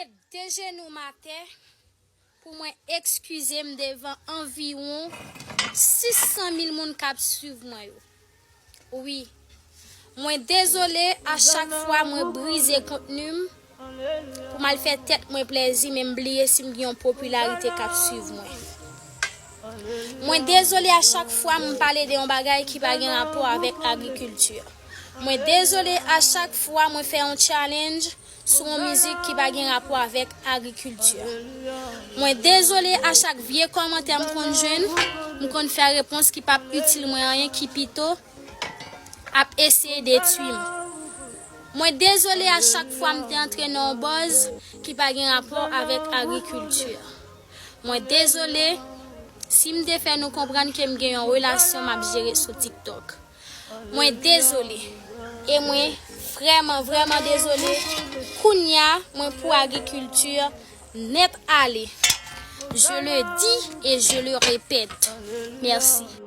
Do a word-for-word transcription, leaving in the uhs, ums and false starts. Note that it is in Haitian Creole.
De jenou m atè pou mwen eskize m devan anviwon sis san mil moun k ap swiv mwen yo. Wi, mwen dezole a chak fwa mwen brize kontni m pou m al fè tèt mwen plèzi, men m bliye si m gen yon popilarite k ap swiv mwen. Mwen dezole a chak fwa mwen pale de yon bagay ki pa gen rapò avèk agrikilti. Mwen dezole a chak fwa mwen fè yon challenge sou yon mizik ki pa gen rapò avèk agrikilti. Mwen dezole a chak vye kòmantè m konn jwenn, m konn fè repons ki p ap itil mwen anyen, ki pito ap eseye detwi m. Mwen dezole a chak fwa m te antre nan yon buzz ki pa gen rapò avèk agrikilti. Mwen dezole si m te fè nou konprann ke m gen yon relasyon m ap jere sou TikTok. Mwen dezole. E mwen vrèman, vrèman dezole. Kounye a, mwen pou agrikilti nèt ale. Je le dis et je le répète. Mèsi.